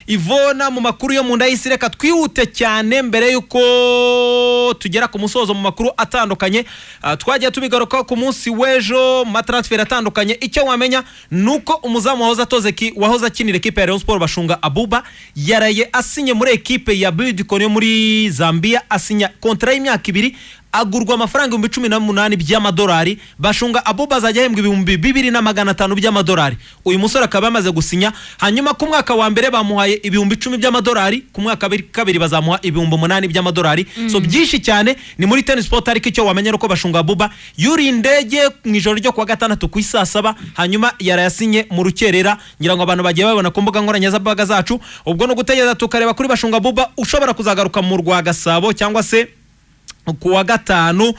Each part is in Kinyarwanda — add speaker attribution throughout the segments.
Speaker 1: Ivona, mu makuru yo mu nda y'isi, reka twihute cyane mbere y'uko tugera ku musozo mu makuru atandukanye. Twagiye tubigarukaho ku munsi w'ejo mu matransfer atandukanye. Icyo wamenya ni uko umuzamu wahoze atoze wahoze akinira ekipe ya Rayon Sport, Bashunga Abuba, yaraye asinye muri ekipe ya Buildcon yo muri Zambia, asinya contrat y'imyaka 2, agurwa amafaranga 18,000 by'amadolari. Bashunga Abuba azajya ahembwa 2,500 by'amadolari. Uyu musore akaba yamaze gusinya. Hanyuma ku mwaka wa mbere bamuhaye 10,000 by'amadolari, ku mwaka wa kabiri bazamuha 8,000 by'amadolari. So byinshi cyane ni muri Ten Sport, ariko icyo wamenya ni uko Bashunga Abuba yuriye indege mu ijoro ryo kuwa gatandatu ku isaa 7, hanyuma yarayasinye mu rukerera. Ngira ngo abantu bagiye babibona ku mbuga nkoranyambaga zacu. Ubwo ni ugutegereza tukareba kuri Bashunga Abuba ushobora kuzagaruka mu rwa Gasabo cyangwa se ku wa gatanu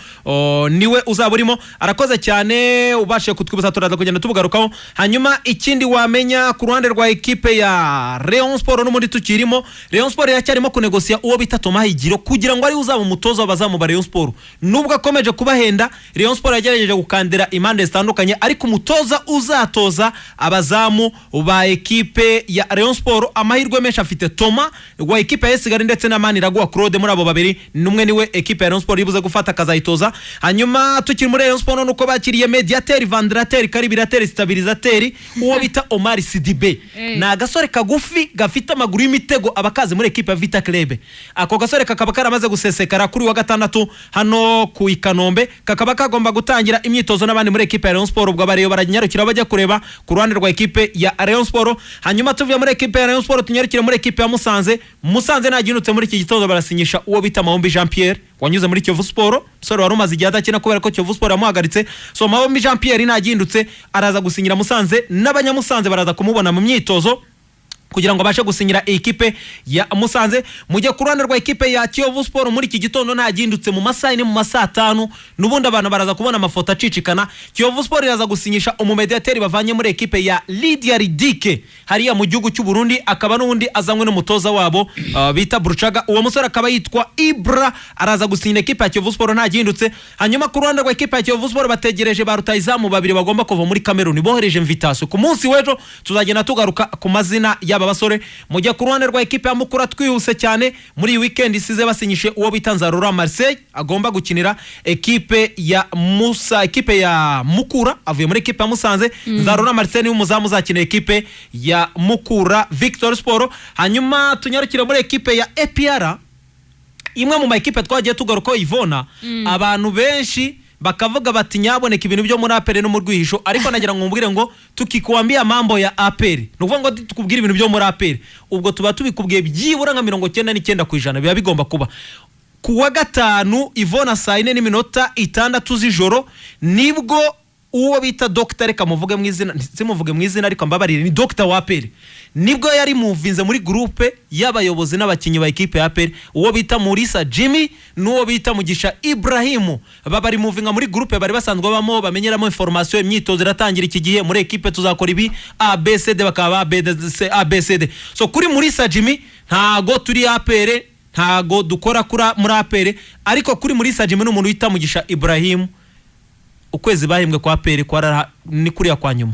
Speaker 1: niwe uzaba urimo. Arakoze cyane ubashije kutwibutsa, turaza kugenda tubugarukaho. Hanyuma ikindi wamenya ku ruhande rwa ekipe ya Rayon Sport, n'ubundi tukirimo, Rayon Sport iracyarimo kunegosiya uwo bita Thomas Higiro kugira ngo ariwe uzaba umutoza w'abazamu ba Rayon Sport. Nubwo akomeje kubahenda, Rayon Sport yagerageje gukandira impande zitandukanye, ariko umutoza uzatoza abazamu ba ekipe ya Rayon Sport, amahirwe menshi afite Thomas wa ekipe ya Kigali ndetse na Maniraguha Claude. Muri abo babiri numwe niwe ekipe ya Rayon Sport ibuze gufata akazayitoza. Hanyuma tukiri muri Rayon Sport, nuko bakiriye mediateur, ventilateur, carburateur, stabilisateur, uwo bita Omar Sidibe. Ni agasore kagufi gafite amaguru y'imitego, abakazi muri ekipe ya Vita Club. Ako gasore kakaba karamaze gusesekara kuri wa gatandatu hano ku i Kanombe, kakaba kagomba gutangira imyitozo n'abandi muri ekipe ya Rayon Sport. Ubwo abareyo baranyarukira bajya kureba ku ruhande rwa ekipe ya Rayon Sport. Hanyuma tuvuye muri ekipe ya Rayon Sport, tunyarukire muri ekipe ya Musanze. Musanze ntagindutse muri iki gitondo, barasinyisha uwo bita Mahombi Jean Pierre wanyuze muri Kiyovu Sport, umusore wari umaze igihe adakina kubera ko Kiyovu Sport yamuhagaritse. So Mahombi Jean Pierre ntagindutse, araza gusinyira Musanze, n'abanyamusanze baraza kumubona mu myitozo kugira ngo abashe gusinyira ekipe ya Musanze. Mujye ku ruhande rwa ekipe ya Kiyovu Sport, muri iki gitondo ntagindutse, mu masaha 4, mu masaha 5 n'ubundi abantu baraza kubona amafoto acicikana. Kiyovu Sport iraza gusinyisha umumediateri bavanye muri ekipe ya Lydia Ridike hariya mu gihugu cy'u Burundi, akaba n'ubundi azanywe n'umutoza wabo bita Brucaga. Uwo musore akaba yitwa Ibra, araza gusinyira ekipe ya Kiyovu Sport ntagindutse. Hanyuma ku ruhande rwa ekipe ya Kiyovu Sport bategereje ba rutahizamu babiri bagomba kuva muri Cameroon, bohereje invitation. Ku munsi w'ejo tuzagenda tugaruka ku mazina y'aba basore. Mujya ku ruhande rwa ekipe ya Mukura twihuse cyane, muri iyi weekend isize basinyishe uwo bita Nzarora Marseille, agomba gukinira ekipe ya Musa, ekipe ya Mukura, avuye muri ekipe ya Musanze. Nzarora Marseille niwe umuzamu uzakina ekipe ya Mukura Victor Sport. Hanyuma tunyarukire muri ekipe ya APR, imwe mu ma ekipe twagiye tugarukaho, Ivona, abantu benshi bakavuga bati nyaboneka ibintu byo muri APR no mu rwihisho. Ariko nagira ngo mubwire ngo tukikuambia mambo ya APR, ni ukuvuga ngo tukubwire ibintu byo muri APR, ubwo tuba tubikubwiye byibura nka 99% biba bigomba kuba. Ku wa gatanu, Ivona, saa 4:06 z'ijoro nibwo uwo bita dogita, reka muvuge mu izina, simuvuge mu izina ariko mbabarire, ni dogita wa APR, nibwo yari muvinze muri groupe y'abayobozi n'abakinnyi ba ekipe ya APR, uwo bita Murisa Jimmy n'uwo bita Mugisha Ibrahimu, baba bari muvinga muri groupe bari basanzwe babamo, bamenyeramo information: imyitozo iratangira iki gihe, muri ekipe tuzakora ibi A B C D, bakaba A B C A B C D. So kuri Murisa Jimmy, ntago turi APR, ntago dukora kuri muri APR, ariko kuri Murisa Jimmy n'umuntu wita Mugisha Ibrahimu, ukwezi bahembwe kwa APR kwa ni kuriya kwa nyuma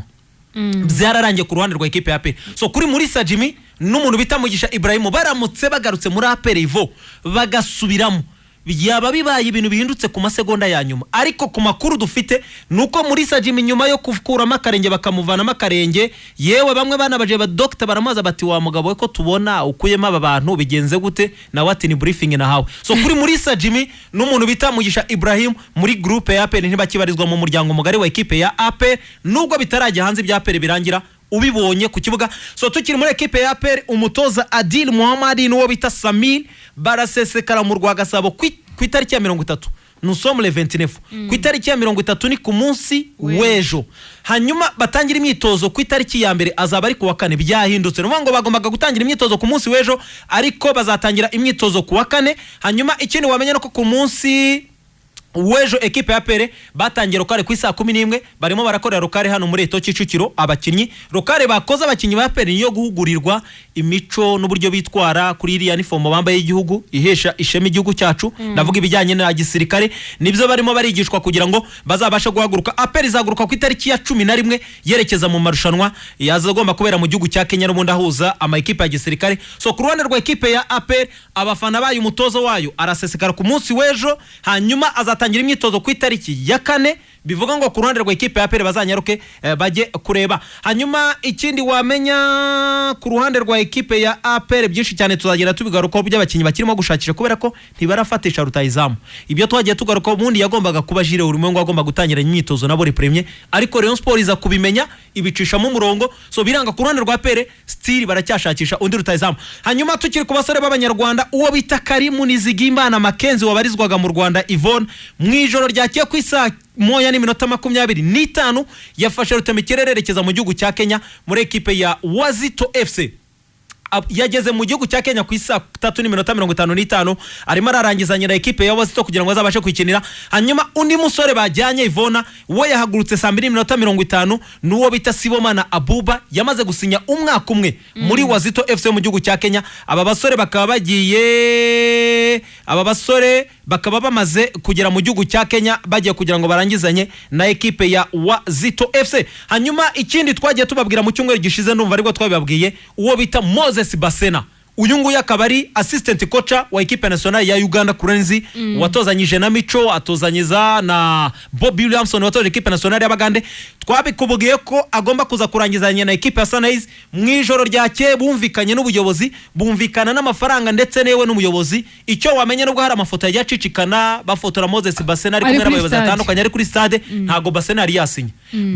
Speaker 1: byararangiye ku ruhande rwa ekipe ya APR. So kuri Murisa Jimmy n'umuntu bita Mugisha Ibrahimu, baramutse bagarutse muri APR ivo bagasubiramo, byaba bibaye ibintu bihindutse ku masegonda ya nyuma. Ariko ku makuru dufite ni uko Murisa Jimmy nyuma yo gukuramo akarenge, bakamuvanamo akarenge, yewe bamwe banabaje ba dogita baramubaza bati: "Wa mugabo we, ko tubona ukuyemo aba bantu, bigenze gute?" Nawe ati: "Ni briefing nahawe." So kuri Murisa Jimmy n'umuntu bita Mugisha Ibrahim, muri groupe ya APR ntibakibarizwa mu muryango mugari wa ekipe ya APR, nubwo bitarajya hanze ibya APR birangira ubibonye ku kibuga. So tukiri muri ekipe ya APR, umutoza Adil Muhammad n'uwo bita Samir barasesekara mu rwa Gasabo ku itariki ya 30. Nous sommes le 29, ku itariki ya 30 ni ku munsi w'ejo. Hanyuma batangira imyitozo ku itariki ya 1, azaba ari ku wa kane. Byahindutse, ni ukuvuga ngo bagombaga gutangira imyitozo ku munsi w'ejo, ariko bazatangira imyitozo ku wa kane. Hanyuma ikindi wamenya ni uko ku munsi W'ejo ekipe ya APR batangiye local ku isaa 11, barimo barakorera local hano muri Eto Kicukiro. Abakinnyi, local bakoze abakinnyi ba APR niyo guhugurirwa imico n'uburyo bitwara kuri iriya nifomo bambaye y'igihugu ihesha ishema igihugu cyacu. Ndavuga ibijyanye na gisirikare, nibyo barimo barigishwa kugira ngo bazabashe guhaguruka. APR izahaguruka ku itariki ya 11 yerekeza mu marushanwa yazagomba kubera mu gihugu cya Kenya, n'ubundi ahuza ama ekipe ya gisirikare. So ku ruhande rwa ekipe ya APR, abafana bayo, umutozo wayo arasesekara ku munsi w'ejo, hanyuma azatangira imyitozo ku itariki ya 4. Bivuga ngo ku ruhande rwa ekipe ya APR bazanyaruke bajye kureba. Hanyuma ikindi wamenya ku ruhande rwa ekipe ya APR, byinshi cyane tuzagenda tubigarukaho by'abakinnyi bakirimo gushakisha, kubera ko ntibarafatisha rutayizamu. Ibyo twagiye tugarukaho, ubundi yagombaga kuba Jire Ulimwengu agomba gutangira imyitozo nabo premier, ariko Rayon Sport iza kubimenya ibicishamo umurongo, so biranga. Ku ruhande rwa APR still baracyashakisha undi rutayizamu. Hanyuma tukiri ku basore b'Abanyarwanda, uwo bita Karimu Nizigimana Makenzi wabarizwaga mu Rwanda, Yvonne, mu ijoro ryakeye ku isaha 1:25 yafashe rutemikirere yerekeza mu gihugu cya Kenya muri ekipe ya Wazito FC. Yageze mu gihugu cya Kenya ku isaa 3:55, arimo ararangizanya na ekipe ya Wazito kugira ngo azabashe kwikinira. Hanyuma undi musore bajyanye, Ivona, we yahagurutse saa 2:50, n'uwo bita Sibomana Abuba, yamaze gusinya umwaka umwe muri Wazito FC mu gihugu cya Kenya. Aba basore bakaba bagiye, aba basore bakaba bamaze kugera mu gihugu cya Kenya, bagiye kugira ngo barangizanye na ekipe ya Wazito FC. Hanyuma ikindi twagiye tubabwira mu cyumweru gishize, ndumva aribwo twabibabwiye, uwo bita Moses Basena, uyu nguyu akaba ari assistant coach wa ekipe nationale ya Uganda Cranes, watozanyije na Micho, atozanyiza na Bobby Williamson watoje ekipe nationale y'Abagande. Twabikubwiye ko agomba kuza kurangizanya na ekipe ya Sunrise. Mu ijoro ryakeye bumvikanye n'ubuyobozi, bumvikana n'amafaranga ndetse newe n'umuyobozi. Icyo wamenya, nubwo hari amafoto yagiye acicikana bafotora Moses Basena ari
Speaker 2: Ari
Speaker 1: kumwe
Speaker 2: kuri
Speaker 1: n'abayobozi
Speaker 2: stade.
Speaker 1: batandukanye ari kuri stade, ntago Basena yari yasinye.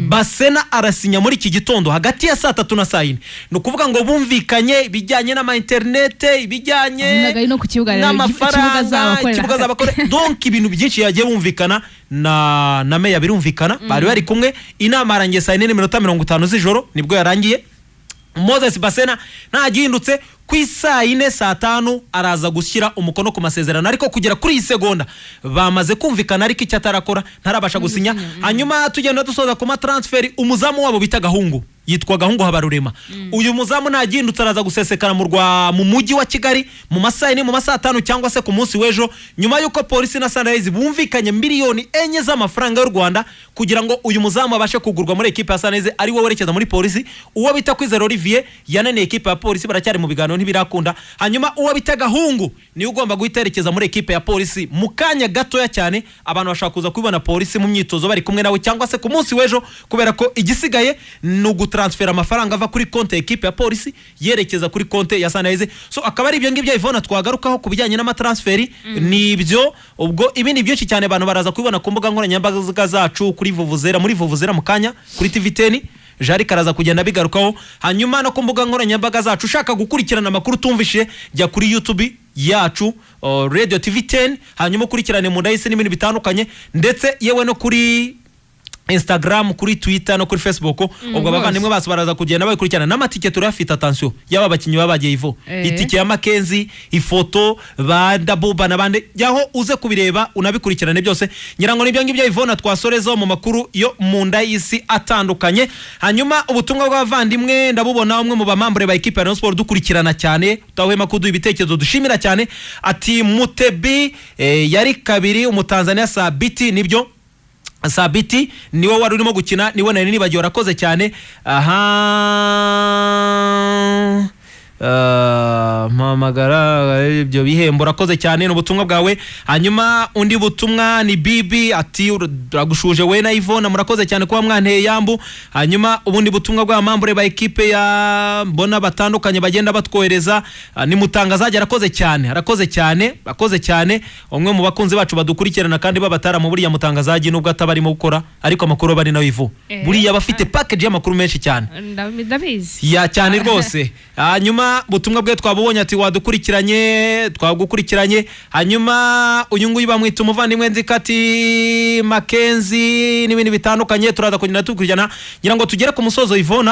Speaker 1: Basena arasinya muri iki gitondo hagati ya saa 3 na saa 4. Ni ukuvuga ngo bumvikanye ibijyanye n'ama interinete, ibijyanye
Speaker 2: Wabonaga ari no ku kibuga rero, ikibuga
Speaker 1: n'amafaranga,
Speaker 2: azabakorera.
Speaker 1: Ikibuga azabakorera. Donc ibintu byinshi yagiye bumvikana na meya, birumvikana, bari bari kumwe. Inama yarangiye saa 4:50 z'ijoro nibwo yarangiye. Moses Basena ntagihindutse ku isaa 4, saa 5 araza gushyira umukono ku masezerano, ariko kugera kuri iyi segonda bamaze kumvikana, ariko icyo atarakora ntarabasha gusinya. Hanyuma tugenda dusoza ku matransferi, umuzamu wabo bita Gahungu, yitwa Gahungu Habarurema, uyu muzamu ntagihindutse araza gusesekara mu rwa mu mujyi wa Kigali mu masaha 4, mu masaha 5 cyangwa se ku munsi w'ejo, nyuma y'uko Polisi na Sunrise bumvikanye miliyoni 4 z'amafaranga y'u Rwanda kugira ngo uyu muzamu abashe kugurwa muri ekipe ya Sunrise, ari we werekeza muri Polisi. Uwo bita Kwizera Olivier yananiye ekipe ya Polisi, baracyari mu biganiro, ntibirakunda. Hanyuma uwo bita Gahungu niwe ugomba guhita yerekeza muri ekipe ya Polisi mu kanya gatoya cyane. Abantu bashobora kuza kubibona Polisi mu myitozo bari kumwe nawe cyangwa se ku munsi w'ejo, kubera ko igisigaye ni ugutransfera amafaranga ava kuri konti ya ekipe ya Polisi yerekeza kuri konti ya Sunrise. So akaba ari ibyo ngibyo, Ivona, twagarukaho ku bijyanye n'amatransferi. Ni ibyo ubwo, ibindi byinshi cyane abantu baraza kubibona ku mbuga nkoranyambaga zacu, kuri Vuvuzera, muri Vuvuzera mu kanya kuri TV 10, Jari karaza kugenda bigarukaho. Hanyuma no ku mbuga nkoranyambaga zacu, ushaka gukurikirana amakuru utumvishe, jya kuri YouTube yacu, Radio TV 10, hanyuma ukurikirane mu ndahisi n'ibintu bitandukanye, ndetse yewe no kuri Instagram, kuri Twitter no kuri Facebook. Ubwo abavandimwe bose baraza kugenda babikurikirana. N'amatike turayafite, attention, yaba abakinnyi baba bagiye ivo, itike ya Makenzi, ifoto ba Dabuba n'abandi, jyaho uze kubireba unabikurikirane byose. Ngira ngo nibyo ngibyo, Ivona, twasorezaho mu makuru yo mu nda y'isi atandukanye. Hanyuma ubutumwa bw'abavandimwe ndabubona. Umwe mu bamambure ba ekipe ya Rayon Sport dukurikirana cyane, utahwema kuduha ibitekerezo, dushimira cyane, ati Mutebi yari kabiri, Umutanzania Sabiti. Nibyo, Sabiti niwe wari urimo gukina, niwe nari nibagiwe, arakoze cyane. Aha mpamagara ibyo bihembo, urakoze cyane, ni ubutumwa bwawe. Hanyuma undi butumwa ni Bibi, ati uragushuje we na Ivona, murakoze cyane kuba mwanteye yambu. Hanyuma ubundi butumwa bwa mambure ba ekipe ya mbona batandukanye bagenda batwohereza, ni Mutangazaje, arakoze cyane, arakoze cyane, arakoze cyane, umwe mu bakunzi bacu badukurikirana kandi babataramu. Buriya Mutangazaji nubwo ataba arimo gukora, ariko amakuru aba ari nawe ivu, buriya bafite package y'amakuru menshi cyane.
Speaker 2: Ndabizi.
Speaker 1: Ya cyane rwose. Hanyuma butumwa bwe twabubonye, ati wadukurikiranye, twagukurikiranye. Hanyuma uyu nguyu bamwita umuvandimwe Nzikati Makenzi n'ibindi bitandukanye, turaza kugenda tukurikirana. Ngira ngo tugere ku musozo, Ivona.